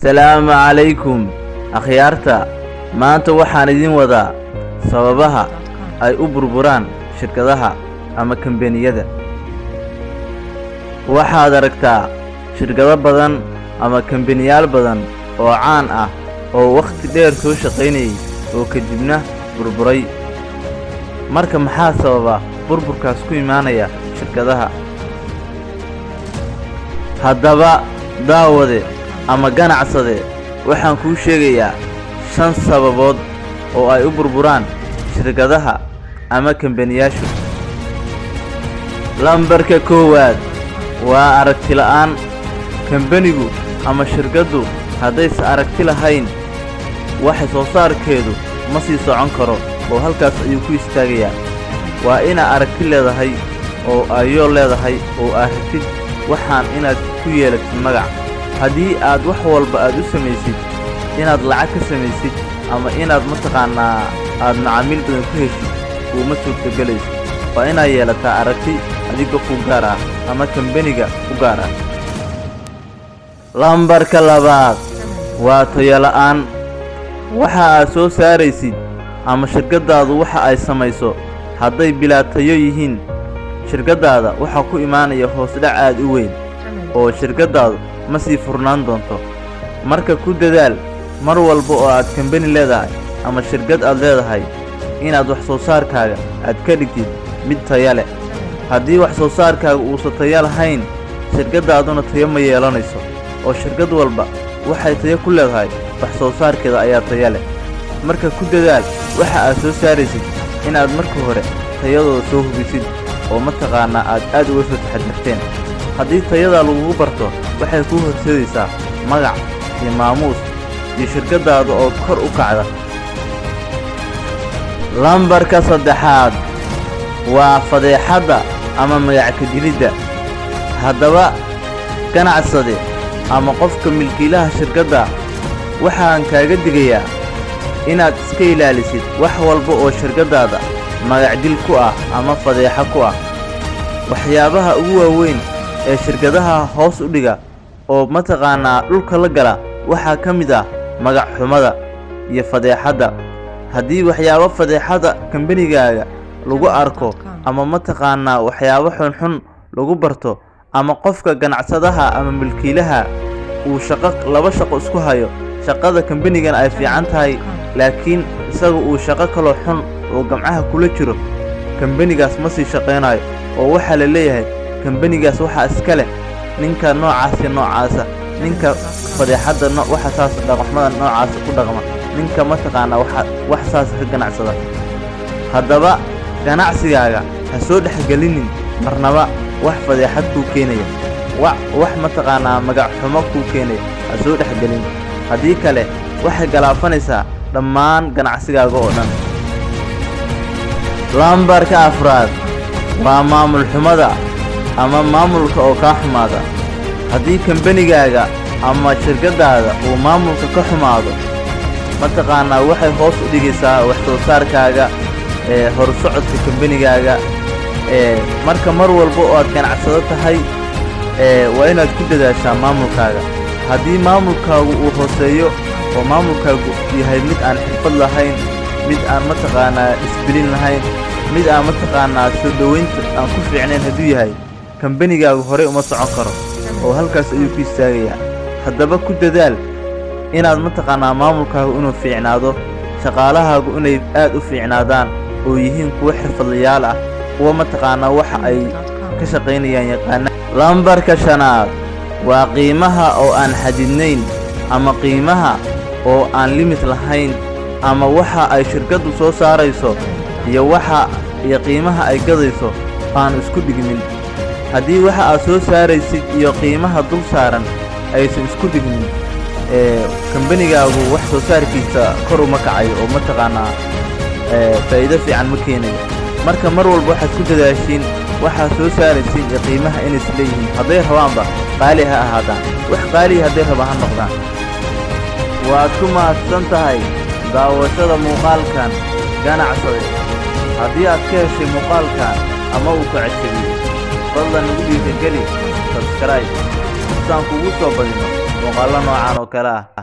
Salaamu calaykum akhyaarta. Maanta waxaan idin wadaa sababaha ay u burburaan shirkadaha ama kambaniyada. Waxaad aragtaa shirkado badan ama kambaniyaal badan oo caan ah oo wakhti dheer soo shaqaynayay oo kadibna burburay. Marka maxaa sababa burburkaas ku imaanaya shirkadaha? Haddaba daawade ama ganacsade, waxaan kuu sheegayaa shan sababood oo ay u burburaan shirkadaha ama kambaniyaashu. Lambarka koowaad waa aragti la'aan. Kambanigu ama shirkaddu haddaysan aragti lahayn, waxa soo saarkeedu ma sii socon karo oo halkaas ayuu ku istaagayaa. Waa inaad aragti leedahay oo aad leedahay oo aad rabtid waxaan inaad ku yeelatid magac. Haddii aad wax walba aad u samaysid inaad lacag ka samaysid ama inaad mataqaanaa aad macaamiil badan ku heshid, kuuma suurtagelayso. Waa inaad yeelataa aragti adiga ku gaar ah ama kambaniga u gaar ah. Lambarka labaad waa tayo la'aan. Waxa aad soo saaraysid ama shirkaddaadu waxa ay samayso hadday bilaa tayo yihiin, shirkaddaada waxaa ku imaanaya hoos dhac aad u weyn oo shirkaddaadu ma sii furnaan doonto. Marka ku dadaal mar walba oo aad kambani leedahay ama shirkad aad leedahay inaad wax soo saarkaaga aad ka dhigtid mid tayo leh. Haddii wax soo saarkaaga uusan tayo lahayn, shirkaddaaduna tayo ma yeelanayso, oo shirkad walba waxay tayo ku leedahay wax soo saarkeeda ayaa tayo leh. Marka ku dadaal waxa aad soo saaraysid inaad marka hore tayadooda soo hubisid oo mataqaanaa aad aad uga soo taxadarteen. Haddii tayadaa lagugu barto, waxay kuu horseedaysaa magac iyo maamuus iyo shirkaddaada oo kor u kacda. Lambarka saddexaad waa fadeexadda ama magac ka dilidda. Haddaba ganacsade ama qofka milkiilaha shirkadda, waxaan kaaga digayaa inaad iska ilaalisid wax walba oo shirkaddaada magacdil ku ah ama fadeexo ku ah. Waxyaabaha ugu waaweyn ee shirkadaha hoos u dhiga oo mataqaanaa dhulka la gala waxaa ka mid ah magac xumada iyo fadeexadda. Haddii waxyaabo fadeexada kambanigaaga lagu arko ama mataqaanaa waxyaabo xunxun lagu barto, ama qofka ganacsadaha ama milkiilaha uu shaqo laba shaqo isku hayo, shaqada kambanigana ay fiican tahay, laakiin isaga uu shaqo kaloo xun oo gamcaha kula jiro, kambanigaas ma sii shaqaynayo oo waxaa la leeyahay kambanigaas waxaa iska leh ninka noocaasi noocaasa, ninka fadeexadda, waxa saas dhaqanxumada noocaasa ku dhaqma, ninka mataqaanaa waxa wax saas ka ganacsada. Haddaba ganacsigaaga ha soo dhexgelinin marnaba wax fadeexad kuu keenaya, wax mataqaanaa magac xumo kuu keenaya ha soo dhexgelin. Haddii kale waxay galaafanaysaa dhammaan ganacsigaaga oo dhan. Lambarka afraad waa maamul xumada ama maamulka oo kaa xumaada. Haddii kambanigaaga ama shirkaddaada uu maamulka ka xumaado, mataqaanaa waxay hoos u dhigaysaa wax soo saarkaaga, ee horsocodka kambanigaaga. Marka mar walba oo aad ganacsado tahay, waa inaad ku dadaashaa maamulkaaga. Haddii maamulkaagu uu hooseeyo oo maamulkaagu yahay mid aan xirfad lahayn, mid aan mataqaanaa discipline lahayn, mid aan mataqaanaa soo dhoweynta aan ku fiicnayn hadduu yahay, kambanigaagu horey uma socon karo oo halkaas ayuu ku istaagayaa. Haddaba ku dadaal inaad mataqaanaa maamulkaagu inuu fiicnaado, shaqaalahaagu inay aad u fiicnaadaan oo yihiin kuwo xirfadlayaal ah, kuwo mataqaanaa waxa ay ka shaqaynayaan yaqaana. Lambarka shanaad waa qiimaha oo aan xadidnayn ama qiimaha oo aan limit lahayn, ama waxa ay shirkaddu soo saarayso iyo waxa iyo qiimaha ay gadayso aanu isku dhigmin. Haddii waxa aad soo saaraysid iyo qiimaha dul saaran aysan isku dhigmin, kambanigaagu wax soo saarkiisa kor uma kacayo oo mataqaanaa faa'iido fiican ma keenayo. Marka mar walba waxaad ku dadaashiin waxaad soo saaraysiin iyo qiimaha inay is leeyihiin. Hadday rabaanba qaali ha ahaadaan, wax qaaliya hadday rabaan ha noqdaan. Waad ku mahadsan tahay daawashada muuqaalkan. Ganacsade, haddii aad ka heshay muuqaalkan ama uu ku cajabiyey, fadlan nagu dhiirigeli subscribe saan kugu soo badino. Muuqaallo noocan oo kale ah.